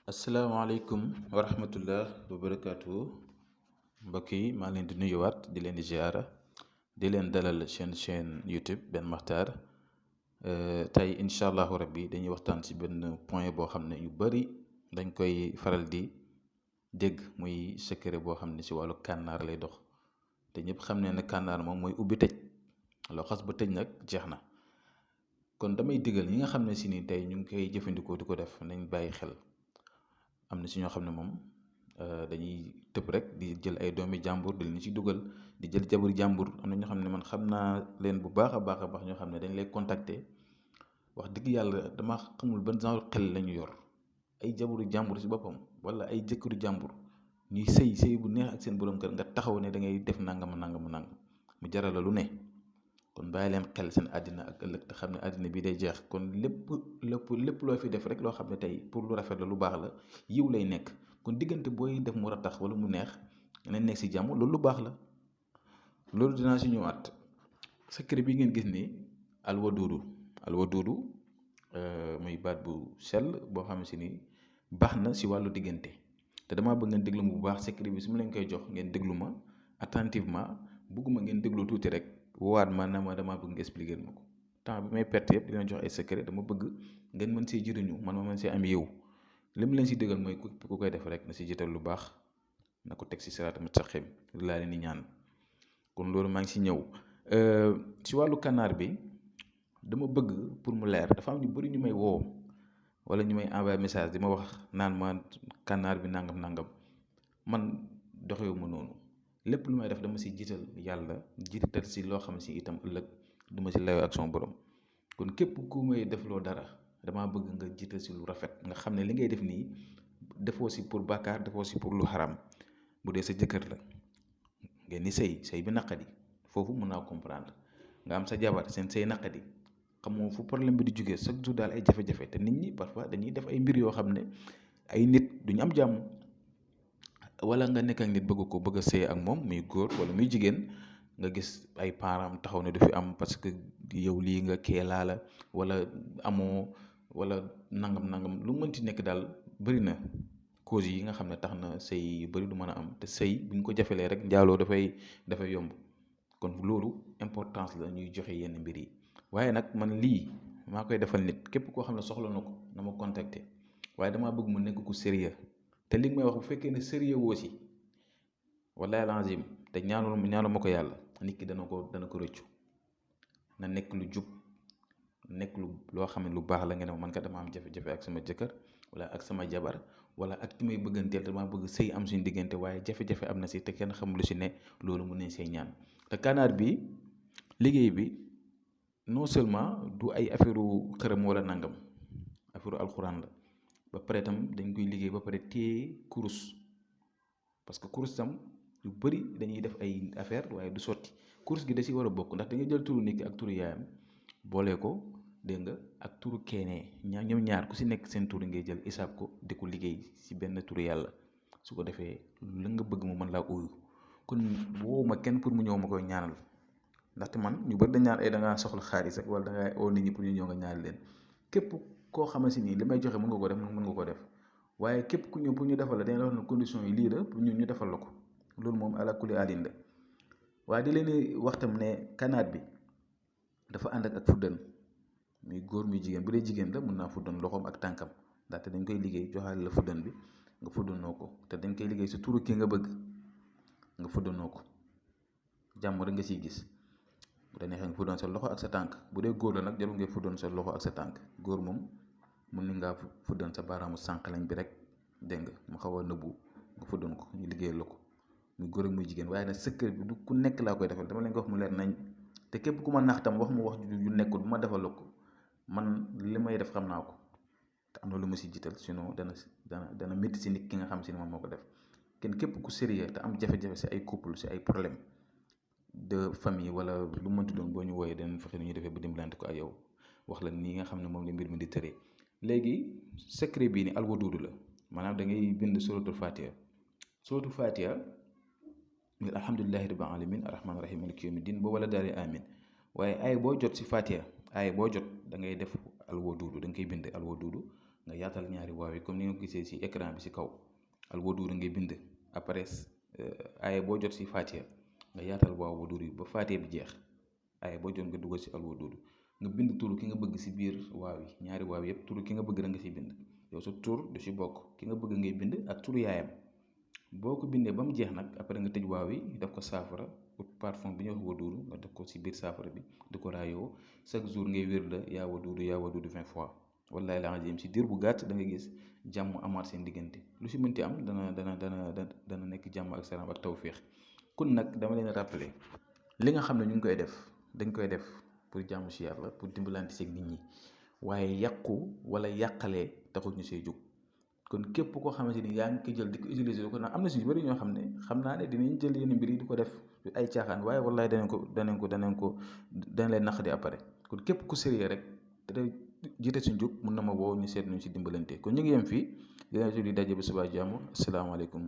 asalaamaaleykum wa rahmatullah wa barakaatu mbokk yi maa leen di nuyuwaat di leen di ziara di leen dalal chaîne YouTube Ben Makhtar tey incha allahu rabbi dañuy waxtaan ci benn point boo xam ne yu bari dañ koy faral di dégg muy secret boo xam ne ci wàllu kànnaar lay dox te ñëpp xam ne kànnaar moom mooy ubbi tëj loo xas ba tëj nag jeex na kon damay digal ñi nga xam ne si ni tey ñu ngi koy jëfandikoo di ko def nañ bàyyi xel. am na si ñoo xam ne moom dañuy tëb rek di jël ay doomi jàmbur di leen ci dugal di jël jabari jàmbur am na ñoo xam ne man xam naa leen bu baax a baax a baax ñoo xam ne dañ lay contacter wax dëgg yàlla dama xamul ban genre xel la ñu yor ay jabaru jàmbur si boppam wala ay jëkkëru jàmbur ñuy sëy bu neex ak seen borom kër nga taxaw ne da ngay def nangam nangam mu jaral la lu ne kon bàyyi leen xel seen àddina ak ëllëg te xam ne àddina bi day jeex kon lépp loo fi def rek loo xam ne tey pour lu rafet la lu baax la yiw lay nekk kon diggante booy def mu ratax wala mu neex nañ nekk si jàmm loolu lu baax la loolu dinaa si ñëwaat secret bi ngeen gis ni alwaduudu muy baat bu sell boo xam si ni baax na si wàllu diggante te damaa bëgg ngeen déglu ma bu baax secret bi su ma leen koy jox ngeen déglu ma attentivement bëgguma ngeen déglu tuuti rek woowaat ma na ma damaa bëgg nga expliquer ma ko temps bi may perte yëpp dina jox ay secret dama bëgg ngeen mën see jëriñu man ma mën see am yiw li mu leen si dëggal mooy ku koy def rek na si jiital lu baax na ko teg si siraat mustaqim laa leen di ñaan kon loolu maa ngi si ñëw si wàllu kànnaar bi dama bëgg pour mu leer dafa am ñu bëri ñu may woo wala ñu may envoyé message di ma wax naan ma kànnaar bi nangam man doxewu ma noonu lépp lu may def dama si jiital yàlla jiital si loo xam si itam ëllëg duma si layoo ak son borom kon képp ku may def loo dara damaa bëgg nga jiital si lu rafet nga xam ne li ngay def nii defoo si pour bàkkaar defoo si pour lu xaram bu dee sa jëkkër la ngeen ni sëy bi naqadi foofu mën naa comprendre nga am sa jabar seen sëy naqadi xamoo fu problème bi di jógee chaque jour daal ay jafe-jafe te nit ñi parfois dañuy def ay mbir yoo xam ne ay nit duñu am jàmm wala nga nekk ak nit bëgg a sëy ak moom muy góor wala muy jigéen nga gis ay parents taxaw ne du fi am parce que yow lii nga keelaa la wala amoo wala nangam lu mënti nekk daal bëri na cause yi nga xam ne tax na sëy yu bëri du mën a am te sëy bu ñu ko jafelee rek njaaloo dafay yomb kon loolu importance la ñuy joxe yenn mbir yi waaye nag man lii maa koy defal nit képp koo xam ne soxla na ko na ma contacter waaye damaa bëgg mu nekk ku sérieux te li may wax bu fekkee ne sérieux woo si wallahi alazim te ñaanu ma ko yàlla nit ki dana ko rëccu na nekk lu jub nekk loo xam ne lu baax la nga ne man ka dama am jafe-jafe ak sama jëkkër wala ak sama jabar wala ak ki may bëgganteel dama bëgg sëy am suñu diggante waaye jafe-jafe am na si te kenn xamul lu si ne loolu mun nañ see ñaan te kànnaar bi liggéey bi non seulement du ay affaire xërëm wala nangam affaire alxuraan la ba pare tam dañ koy liggéey ba pare téye kurus parce que kurus tam yu bëri dañuy def ay affaire waaye du sotti kurus gi da si war a bokk ndax da nga jël turu nit ki ak turu yaayam boole ko dégg nga ak turu keenee ñoom ñaar ku si nekk seen turu ngay jël isaab ko di ko liggéey si benn turu yàlla su ko defee la nga bëgg mu mën laa uyu kon woowu ma kenn pour mu ñëw ma koy ñaanal ndaxte man ñu bëri dañ ñaan ay da ngaa soxla xaalis rek wala da ngaa oo nit ñi pour ñu ñëw nga ñaanal leen képp koo xamante ni li may joxe mën nga ko def mën nga ko def waaye képp ku ñëw pour ñu defal la dañ la wax ne condition yi lii la pour ñu defal la ko loolu moom ala kulli alin la waaye di leen wax tam ne kànnaar bi dafa ànd ak fuddan muy góor muy jigéen bu dee jigéen la mun naa fuddan loxoom ak tànkam ndaxte dañ koy liggéey joxaale la fuddan bi nga fuddanoo ko te dañ koy liggéey si turu ki nga bëgg nga fuddanoo ko jàmm rek nga siy gis bu dee neexee nga fuddan sa loxo ak sa tànk bu dee góor la nag jarul ngay fuddan sa loxo ak sa tànk góor moom mun ni ngaa fuddan sa baaraamu sànq lañ bi rek dégg nga mu xaw a nëbbu nga fuddan ko ñu liggéeyal la ko muy góor ak muy jigéen waaye nag secret bi du ku nekk laa koy defal dama leen ko wax mu leer nañ te képp ku ma nax tam wax mu wax ju nekkul bu ma defal la ko man li may def xam naa ko te am na lu ma si jiital sinon dana métti si nit ki nga xam si ne moom moo ko def kenn képp ku sérieux te am jafe-jafe si ay couple si ay problème de famille wala lu mënti doon boo ñu wooyee danañ fexe nu ñuy defee ba dimbalante ko ak yow wax la nii nga xam ne moom la mbir mi di tëree léegi secret bii ni alwaduudu la maanaam da ngay bind suratul fatiha muy alhamdulillahi rabbil alamin arrahmaani rahim maliki yawmi din boo wala daal amin waaye ay boo jot si fatiha ay boo jot da ngay def alwaduudu da nga koy bind alwaduudu nga yaatal ñaari waaw yi comme ni nga ko gisee si écran bi si kaw al waduud ngay bind après aaya boo jot si Fatiha nga yaatal waaw waduud yi ba Fatiha bi jeex aaya boo jot nga dugal si al waduud nga bind turu ki nga bëgg si biir waaw yi ñaari waaw yëpp turu ki nga bëgg da nga siy bind yow sa tur du si bokk ki nga bëgg ngay bind ak turu yaayam boo ko bindee ba mu jeex nag après nga tëj waaw yi def ko saafara ut parfum bi ñuy wax waduud nga def ko si biir saafara bi di ko raayoo chaque jour ngay wér la yaa waduud 20 fois wallahi la azim si diir bu gàtt da nga gis jàmm amaat seen diggante lu si mënti am dana nekk jàmm ak salaam ak tawféex kon nag dama leen rappeler li nga xam ne ñu ngi koy def dañ koy def pour jàmm si yàlla pour dimbalante seeg nit ñi waaye yàqu wala yàqalee taxul ñu see jóg kon képp koo xamante ni yaa ngi ko jël di ko utiliser di ko naan am na si bëri ñoo xam ne xam naa ne dinañ jël yenn mbir yi di ko def ay caaxaan waaye wallahi dana leen naqadi après kon képp ku sérieux rek te jiite suñ jóg mun na ma woo ñu seet ñu si dimbalante kon ñu ngi yem fii dina di daje ba subaa jàmm asalaamaaleykum